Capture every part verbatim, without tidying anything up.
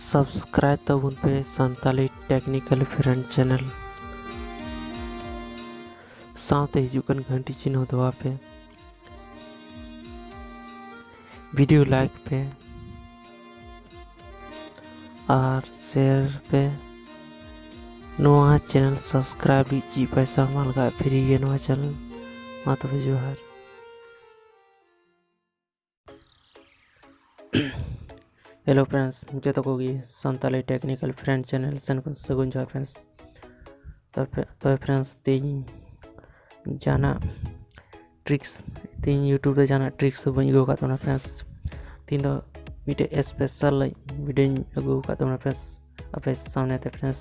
Subscribe ᱛᱟᱵᱚᱱ ᱯᱮ Santali Technical Friend Channel, ᱥᱟᱶᱛᱮ ᱦᱤᱡᱩᱜ ᱠᱟᱱ ᱜᱷᱟᱱᱴᱤ ᱪᱤᱱᱦᱟᱹ ᱫᱚᱵᱟ ᱯᱮ, video like ᱯᱮ ᱟᱨ share ᱯᱮ᱾ ᱱᱚᱣᱟ channel subscribe ᱞᱟᱹᱜᱤᱫ ᱪᱮᱫ ᱯᱚᱭᱥᱟ ᱵᱟᱝ ᱞᱟᱜᱟᱜᱼᱟ, free ᱜᱮ ᱱᱚᱣᱟ channel᱾ ᱢᱟ ᱛᱚᱵᱮ ᱡᱚᱦᱟᱨ᱾ Hello friends, ᱡᱚᱛᱚ ᱠᱚᱜᱮ ᱥᱟᱱᱛᱟᱞᱤ Technical Friend Channel ᱥᱮᱱ ᱠᱷᱚᱱ ᱥᱟᱹᱜᱩᱱ ᱡᱚᱦᱟᱨ friends᱾ ᱛᱚᱵᱮ ᱛᱚᱵᱮ friends, ᱛᱮᱦᱮᱧ ᱡᱟᱦᱟᱱᱟᱜ tricks, ᱛᱮᱦᱮᱧ YouTube ᱨᱮ ᱡᱟᱦᱟᱱᱟᱜ tricks ᱫᱚ ᱵᱟᱹᱧ ᱟᱹᱜᱩ ᱟᱠᱟᱫ ᱛᱟᱵᱚᱱᱟ friends᱾ ᱛᱮᱦᱮᱧ ᱫᱚ ᱢᱤᱫᱴᱮᱡ special ᱵᱷᱤᱰᱤᱭᱳᱧ ᱟᱹᱜᱩ ᱟᱠᱟᱫ ᱛᱟᱵᱚᱱᱟ friends, ᱟᱯᱮ ᱥᱟᱢᱱᱮ ᱛᱮ friends᱾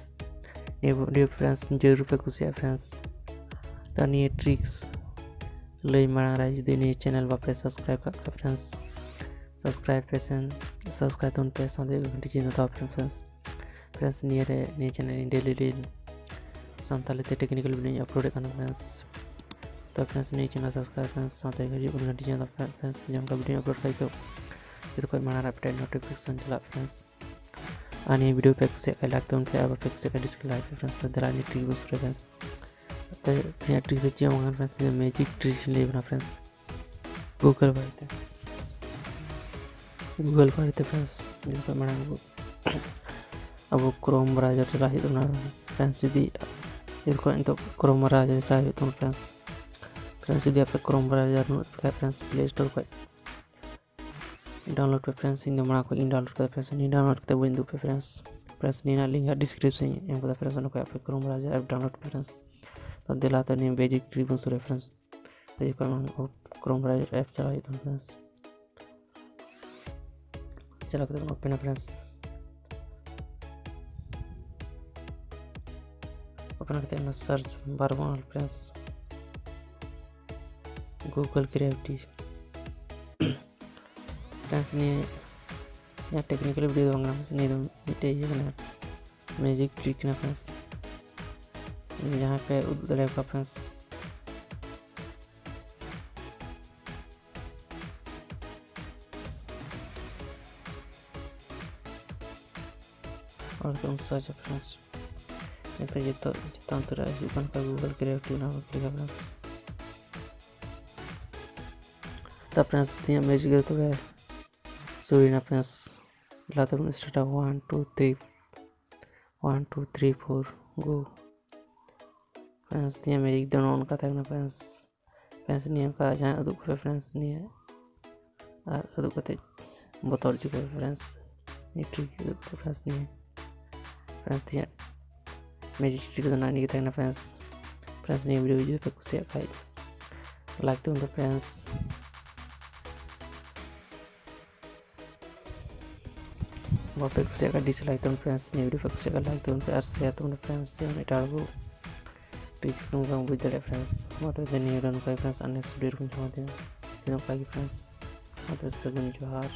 ᱱᱤᱭᱟᱹ ᱵᱷᱤᱰᱤᱭᱳ friends ᱡᱟᱹᱨᱩᱲ ᱯᱮ ᱠᱩᱥᱤᱭᱟᱜᱼᱟ friends᱾ ᱛᱚ ᱱᱤᱭᱟᱹ tricks ᱞᱟᱹᱭ ᱢᱟᱲᱟᱝ ᱨᱮ ᱡᱩᱫᱤ ᱱᱤᱭᱟᱹ channel ᱵᱟᱯᱮ subscribe ᱠᱟᱜ ᱠᱷᱟᱱ friends, subscribe ᱯᱮ ᱥᱮᱱ, subscribe ᱛᱟᱵᱚᱱ ᱯᱮ, ᱥᱟᱶᱛᱮ ᱜᱷᱟᱱᱴᱤ ᱪᱤᱱᱦᱟᱹ ᱫᱚᱵᱟ ᱯᱮ friends᱾ Friends, ᱱᱤᱭᱟᱹ ᱨᱮ, ᱱᱤᱭᱟᱹ channel ᱤᱧ daily daily ᱥᱟᱱᱛᱟᱲᱤ ᱛᱮ technical ᱵᱷᱤᱰᱤᱭᱳᱧ upload ᱮᱫ ᱠᱟᱱ ᱛᱟᱵᱚᱱᱟ friends᱾ ᱛᱚ friends, ᱱᱤᱭᱟᱹ channel subscribe friends, ᱥᱟᱶᱛᱮ ᱦᱤᱡᱩᱜ ᱠᱟᱱ ᱜᱷᱟᱱᱴᱤ ᱪᱤᱱᱦᱟᱹ ᱫᱚᱵᱟ ᱯᱮ friends, ᱡᱟᱦᱟᱸ ᱞᱮᱠᱟ ᱵᱷᱤᱰᱤᱭᱳ upload ᱠᱷᱟᱡ ᱛᱚ ᱡᱚᱛᱚ ᱠᱷᱚᱱ ᱢᱟᱲᱟᱝ ᱨᱮ ᱟᱯᱮ ᱴᱷᱮᱱ notification ᱪᱟᱞᱟᱜ friends᱾ ᱟᱨ ᱱᱤᱭᱟᱹ ᱵᱷᱤᱰᱤᱭᱳ ᱯᱮ ᱠᱩᱥᱤᱭᱟᱜ ᱠᱷᱟᱡ like ᱛᱟᱵᱚᱱ ᱯᱮ, ᱟᱨ ᱵᱟᱯᱮ ᱠᱩᱥᱤᱭᱟᱜ ᱠᱷᱟᱡ dislike ᱯᱮ friends᱾ ᱛᱚ ᱫᱮᱞᱟ ᱱᱤᱭᱟᱹ trick ᱵᱚᱱ ᱥᱩᱨᱩᱭᱟ friends᱾ ᱛᱚ ᱛᱮᱦᱮᱧᱟᱜ trick ᱫᱚ ᱪᱮᱫ ᱦᱚᱸ ᱵᱟᱝ ᱠᱟᱱᱟ friends, ᱱᱤᱭᱟᱹ magic trick ᱤᱧ ᱞᱟᱹᱭ ᱟᱵᱚᱱᱟ friends᱾ Google ᱵᱟᱨᱮᱛᱮ, Google ᱵᱟᱨᱮᱛᱮ friends, ᱡᱚᱛᱚ ᱠᱷᱚᱱ ᱢᱟᱲᱟᱝ ᱟᱵᱚ, ᱟᱵᱚ Chrome browser ᱪᱟᱞᱟᱜ ᱦᱩᱭᱩᱜ ᱛᱟᱵᱚᱱᱟ friends᱾ ᱡᱩᱫᱤ ᱡᱚᱛᱚ ᱠᱷᱚᱱ ᱱᱤᱛᱚᱜ Chrome browser ᱪᱟᱞᱟᱜ ᱦᱩᱭᱩᱜ ᱛᱟᱵᱚᱱᱟ friends᱾ Friends, ᱡᱩᱫᱤ ᱟᱯᱮ Chrome browser ᱵᱟᱹᱱᱩᱜ ᱛᱟᱯᱮ ᱠᱷᱟᱡ friends, Play Store ᱠᱷᱚᱱ download ᱯᱮ friends᱾ ᱤᱧ ᱫᱚ ᱢᱟᱲᱟᱝ ᱠᱷᱚᱱ ᱤᱧ download ᱠᱟᱫᱟ friends, ᱤᱧ download ᱠᱟᱛᱮ ᱵᱟᱹᱧ ᱩᱫᱩᱜ ᱯᱮ friends᱾ Friends, ᱱᱤᱭᱟᱹ ᱨᱮᱱᱟᱜ link ᱦᱟᱸᱜ description ᱤᱧ ᱮᱢ ᱠᱟᱫᱟ friends, ᱚᱸᱰᱮ ᱠᱷᱚᱱ ᱟᱯᱮ Chrome browser app download ᱯᱮ friends᱾ ᱛᱚ ᱫᱮᱞᱟ ᱛᱚ ᱱᱤᱭᱟᱹ magic trick ᱵᱚᱱ ᱥᱩᱨᱩᱭᱟ friends᱾ ᱛᱚ ᱡᱚᱠᱷᱚᱱ Chrome browser app ᱪᱟᱞᱟᱜ ᱦᱩᱭᱩᱜ ᱛᱟᱵᱚᱱᱟ friends, ᱪᱟᱞᱟᱣ ᱠᱟᱛᱮ ᱵᱚᱱ open ᱟ friends᱾ Open ᱠᱟᱛᱮ ᱚᱱᱟ search bar ᱵᱚᱱ ᱚᱞ friends, Google Creative᱾ Friends, ᱱᱤᱭᱟᱹ ᱤᱧᱟᱹᱜ technical video ᱫᱚ ᱵᱟᱝ ᱠᱟᱱᱟ friends, ᱱᱤᱭᱟᱹ ᱫᱚ ᱢᱤᱫᱴᱮᱡ ᱤᱭᱟᱹ ᱠᱟᱱᱟ, magic trick ᱠᱟᱱᱟ friends, ᱡᱟᱦᱟᱸᱭ ᱯᱮ ᱩᱫᱩᱜ ᱫᱟᱲᱮᱭᱟᱠᱚᱣᱟ friends᱾ ᱚᱞ ᱠᱟᱛᱮ ᱵᱚᱱ ᱥᱟᱨᱪᱟ friends᱾ ᱱᱤᱛᱚᱜ ᱡᱚᱛᱚ ᱪᱮᱛᱟᱱ ᱩᱛᱟᱹᱨ ᱨᱮ ᱦᱤᱡᱩᱜ ᱠᱟᱱ ᱠᱷᱟᱡ Google Creative, ᱚᱱᱟ ᱵᱚᱱ ᱠᱞᱤᱠᱟ friends᱾ ᱛᱟ friends ᱛᱤᱧᱟᱹᱜ magic ᱫᱚ ᱛᱚᱵᱮ ᱥᱩᱨᱩᱭᱮᱱᱟ friends᱾ ᱞᱟᱦᱟ ᱛᱮᱵᱚᱱ starter, one two three, one two three four, go᱾ Friends ᱛᱤᱧᱟᱹᱜ magic ᱫᱚ ᱱᱚᱜᱼᱚ ᱱᱚᱝᱠᱟ ᱛᱟᱦᱮᱸ ᱠᱟᱱᱟ friends᱾ Friends ᱱᱤᱭᱟᱹ ᱚᱱᱠᱟ ᱡᱟᱦᱟᱸᱭ ᱩᱫᱩᱜ ᱠᱚᱯᱮ friends ᱱᱤᱭᱟᱹ, ᱟᱨ ᱩᱫᱩᱜ ᱠᱟᱛᱮ ᱵᱚᱛᱚᱨ ᱦᱚᱪᱚ ᱠᱚᱯᱮ friends᱾ ᱱᱤᱭᱟᱹ trick ᱩᱫᱩᱜ ᱠᱟᱛᱮ friends ᱱᱤᱭᱟᱹ, friends ᱛᱤᱧᱟᱹᱜ magic trick ᱫᱚ ᱱᱚᱜᱼᱚ ᱱᱤᱭᱟᱹ ᱜᱮ ᱛᱟᱦᱮᱸ ᱠᱟᱱᱟ friends᱾ Friends ᱱᱤᱭᱟᱹ video ᱡᱩᱫᱤ ᱯᱮ ᱠᱩᱥᱤᱭᱟᱜ ᱠᱷᱟᱡ like ᱛᱟᱵᱚᱱ ᱯᱮ friends᱾ ᱵᱟᱯᱮ ᱠᱩᱥᱤᱭᱟᱜ ᱠᱷᱟᱡ dislike ᱛᱟᱵᱚᱱ friends, ᱱᱤᱭᱟᱹ video ᱯᱮ ᱠᱩᱥᱤᱭᱟᱜ ᱠᱷᱟᱡ like ᱛᱟᱵᱚᱱ ᱯᱮ ᱟᱨ share ᱛᱟᱵᱚᱱ ᱯᱮ friends, ᱡᱮᱢᱚᱱ ᱮᱴᱟᱜ ᱦᱚᱲ ᱠᱚ tricks ᱠᱚ ᱵᱟᱝ ᱵᱩᱡᱽ ᱫᱟᱲᱮᱭᱟᱜᱼᱟ friends᱾ ᱢᱟ ᱛᱚᱵᱮ ᱱᱤᱭᱟᱹ video ᱱᱚᱝᱠᱟ ᱜᱮ friends, ᱟᱨ next video ᱨᱮᱵᱚᱱ ᱧᱟᱯᱟᱢᱟ᱾ ᱱᱚᱝᱠᱟ ᱜᱮ friends, ᱢᱟ ᱛᱚᱵᱮ ᱥᱟᱹᱜᱩᱱ ᱡᱚᱦᱟᱨ᱾